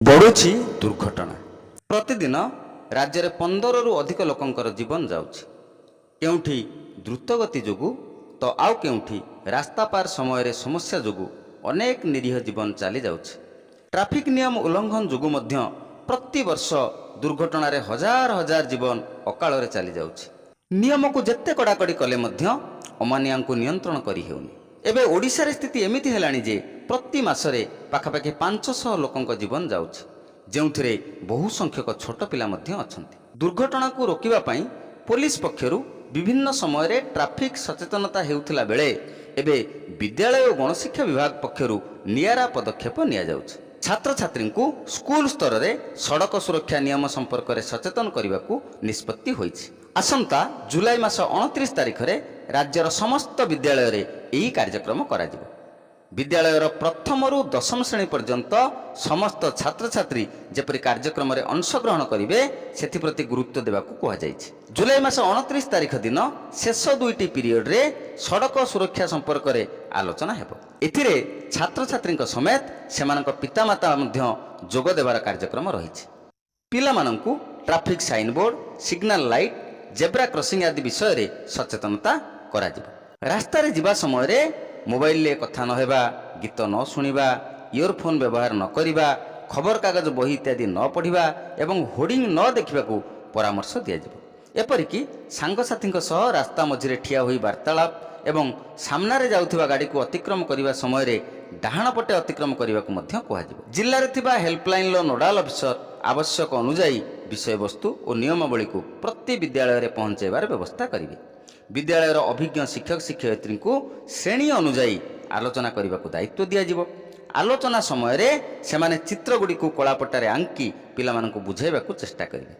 ବଢ଼ୁଛି ଦୁର୍ଘଟଣା। ପ୍ରତିଦିନ ରାଜ୍ୟରେ 15ରୁ ଅଧିକ ଲୋକଙ୍କର ଜୀବନ ଯାଉଛି। କେଉଁଠି ଦ୍ରୁତଗତି ଯୋଗୁଁ ତ ଆଉ କେଉଁଠି ରାସ୍ତା ପାର ସମୟରେ ସମସ୍ୟା ଯୋଗୁଁ ଅନେକ ନିରୀହ ଜୀବନ ଚାଲିଯାଉଛି। ଟ୍ରାଫିକ୍ ନିୟମ ଉଲ୍ଲଂଘନ ଯୋଗୁଁ ମଧ୍ୟ ପ୍ରତିବର୍ଷ ଦୁର୍ଘଟଣାରେ ହଜାର ହଜାର ଜୀବନ ଅକାଳରେ ଚାଲିଯାଉଛି। ନିୟମକୁ ଯେତେ କଡ଼ାକଡ଼ି କଲେ ମଧ୍ୟ ଅମାନିଆଙ୍କୁ ନିୟନ୍ତ୍ରଣ କରିହେଉନି। ଏବେ ଓଡ଼ିଶାରେ ସ୍ଥିତି ଏମିତି ହେଲାଣି ଯେ ପ୍ରତି ମାସରେ ପାଖାପାଖି 500 ଲୋକଙ୍କ ଜୀବନ ଯାଉଛି, ଯେଉଁଥିରେ ବହୁ ସଂଖ୍ୟକ ଛୋଟ ପିଲା ମଧ୍ୟ ଅଛନ୍ତି। ଦୁର୍ଘଟଣାକୁ ରୋକିବା ପାଇଁ ପୋଲିସ ପକ୍ଷରୁ ବିଭିନ୍ନ ସମୟରେ ଟ୍ରାଫିକ୍ ସଚେତନତା ହେଉଥିଲା ବେଳେ ଏବେ ବିଦ୍ୟାଳୟ ଓ ଗଣଶିକ୍ଷା ବିଭାଗ ପକ୍ଷରୁ ନିଆରା ପଦକ୍ଷେପ ନିଆଯାଉଛି। ଛାତ୍ରଛାତ୍ରୀଙ୍କୁ ସ୍କୁଲ ସ୍ତରରେ ସଡ଼କ ସୁରକ୍ଷା ନିୟମ ସମ୍ପର୍କରେ ସଚେତନ କରିବାକୁ ନିଷ୍ପତ୍ତି ହୋଇଛି। ଆସନ୍ତା ଜୁଲାଇ ମାସ 29 ତାରିଖରେ ରାଜ୍ୟର ସମସ୍ତ ବିଦ୍ୟାଳୟରେ ଏହି କାର୍ଯ୍ୟକ୍ରମ କରାଯିବ। ବିଦ୍ୟାଳୟର ପ୍ରଥମରୁ ଦଶମ ଶ୍ରେଣୀ ପର୍ଯ୍ୟନ୍ତ ସମସ୍ତ ଛାତ୍ରଛାତ୍ରୀ ଯେପରି କାର୍ଯ୍ୟକ୍ରମରେ ଅଂଶଗ୍ରହଣ କରିବେ, ସେଥିପ୍ରତି ଗୁରୁତ୍ୱ ଦେବାକୁ କୁହାଯାଇଛି। ଜୁଲାଇ ମାସ 29 ତାରିଖ ଦିନ ଶେଷ ଦୁଇଟି ପିରିୟଡ଼ରେ ସଡ଼କ ସୁରକ୍ଷା ସମ୍ପର୍କରେ ଆଲୋଚନା ହେବ। ଏଥିରେ ଛାତ୍ରଛାତ୍ରୀଙ୍କ ସମେତ ସେମାନଙ୍କ ପିତାମାତା ମଧ୍ୟ ଯୋଗ ଦେବାର କାର୍ଯ୍ୟକ୍ରମ ରହିଛି। ପିଲାମାନଙ୍କୁ traffic signboard, signal light, zebra crossing ଆଦି ବିଷୟରେ ସଚେତନତା କରାଯିବ। ରାସ୍ତାରେ ଯିବା ସମୟରେ ମୋବାଇଲରେ କଥା ନ ହେବା, ଗୀତ ନ ଶୁଣିବା, ଇୟରଫୋନ୍ ବ୍ୟବହାର ନ କରିବା, ଖବରକାଗଜ, ବହି ଇତ୍ୟାଦି ନ ପଢ଼ିବା ଏବଂ ହୋର୍ଡ଼ିଂ ନ ଦେଖିବାକୁ ପରାମର୍ଶ ଦିଆଯିବ। ଏପରିକି ସାଙ୍ଗସାଥୀଙ୍କ ସହ ରାସ୍ତା ମଝିରେ ଠିଆ ହୋଇ ବାର୍ତ୍ତାଳାପ ଏବଂ ସାମ୍ନାରେ ଯାଉଥିବା ଗାଡ଼ିକୁ ଅତିକ୍ରମ କରିବା ସମୟରେ ଡାହାଣ ପଟେ ଅତିକ୍ରମ କରିବାକୁ ମଧ୍ୟ କୁହାଯିବ। ଜିଲ୍ଲାରେ ଥିବା ହେଲ୍ପଲାଇନ୍ର ନୋଡାଲ ଅଫିସର ଆବଶ୍ୟକ ଅନୁଯାୟୀ ବିଷୟବସ୍ତୁ ଓ ନିୟମାବଳୀକୁ ପ୍ରତି ବିଦ୍ୟାଳୟରେ ପହଞ୍ଚାଇବାର ବ୍ୟବସ୍ଥା କରିବେ। ବିଦ୍ୟାଳୟର ଅଭିଜ୍ଞ ଶିକ୍ଷକ ଶିକ୍ଷୟିତ୍ରୀଙ୍କୁ ଶ୍ରେଣୀ ଅନୁଯାୟୀ ଆଲୋଚନା କରିବାକୁ ଦାୟିତ୍ୱ ଦିଆଯିବ। ଆଲୋଚନା ସମୟରେ ସେମାନେ ଚିତ୍ରଗୁଡ଼ିକୁ କଳାପଟାରେ ଆଙ୍କି ପିଲାମାନଙ୍କୁ ବୁଝାଇବାକୁ ଚେଷ୍ଟା କରିବେ।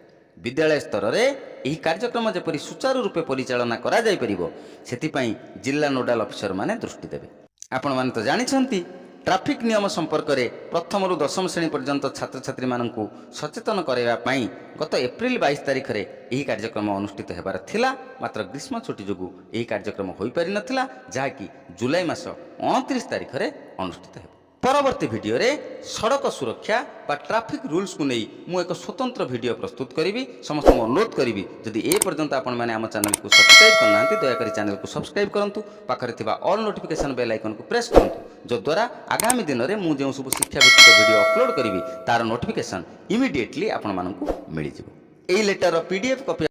ବିଦ୍ୟାଳୟ ସ୍ତରରେ ଏହି କାର୍ଯ୍ୟକ୍ରମ ଯେପରି ସୁଚାରୁ ରୂପେ ପରିଚାଳନା କରାଯାଇପାରିବ, ସେଥିପାଇଁ ଜିଲ୍ଲା ନୋଡାଲ ଅଫିସରମାନେ ଦୃଷ୍ଟି ଦେବେ। ଆପଣମାନେ ତ ଜାଣିଛନ୍ତି, ଟ୍ରାଫିକ୍ ନିୟମ ସମ୍ପର୍କରେ ପ୍ରଥମରୁ ଦଶମ ଶ୍ରେଣୀ ପର୍ଯ୍ୟନ୍ତ ଛାତ୍ରଛାତ୍ରୀମାନଙ୍କୁ ସଚେତନ କରାଇବା ପାଇଁ ଗତ ଏପ୍ରିଲ 22 ତାରିଖରେ ଏହି କାର୍ଯ୍ୟକ୍ରମ ଅନୁଷ୍ଠିତ ହେବାର ଥିଲା। ମାତ୍ର ଗ୍ରୀଷ୍ମ ଛୁଟି ଯୋଗୁଁ ଏହି କାର୍ଯ୍ୟକ୍ରମ ହୋଇପାରିନଥିଲା, ଯାହାକି ଜୁଲାଇ ମାସ 29 ତାରିଖରେ ଅନୁଷ୍ଠିତ ହେବ। ପରବର୍ତ୍ତୀ ଭିଡ଼ିଓରେ ସଡ଼କ ସୁରକ୍ଷା ବା ଟ୍ରାଫିକ୍ ରୁଲ୍ସକୁ ନେଇ ମୁଁ ଏକ ସ୍ୱତନ୍ତ୍ର ଭିଡ଼ିଓ ପ୍ରସ୍ତୁତ କରିବି। ସମସ୍ତଙ୍କୁ ଅନୁରୋଧ କରିବି, ଯଦି ଏ ପର୍ଯ୍ୟନ୍ତ ଆପଣମାନେ ଆମ ଚ୍ୟାନେଲକୁ ସବସ୍କ୍ରାଇବ୍ କରିନାହାନ୍ତି, ଦୟାକରି ଚ୍ୟାନେଲକୁ ସବସ୍କ୍ରାଇବ୍ କରନ୍ତୁ। ପାଖରେ ଥିବା ଅଲ୍ ନୋଟିଫିକେସନ୍ ବେଲ୍ ଆଇକନ୍କୁ ପ୍ରେସ୍ କରନ୍ତୁ, ଯଦ୍ୱାରା ଆଗାମୀ ଦିନରେ ମୁଁ ଯେଉଁ ସବୁ ଶିକ୍ଷାଭିତ୍ତିକ ଭିଡ଼ିଓ ଅପଲୋଡ଼ କରିବି, ତାର ନୋଟିଫିକେସନ୍ ଇମିଡ଼ିଏଟଲି ଆପଣମାନଙ୍କୁ ମିଳିଯିବ। ଏହି ଲେଟରର ପିଡିଏଫ୍ କପି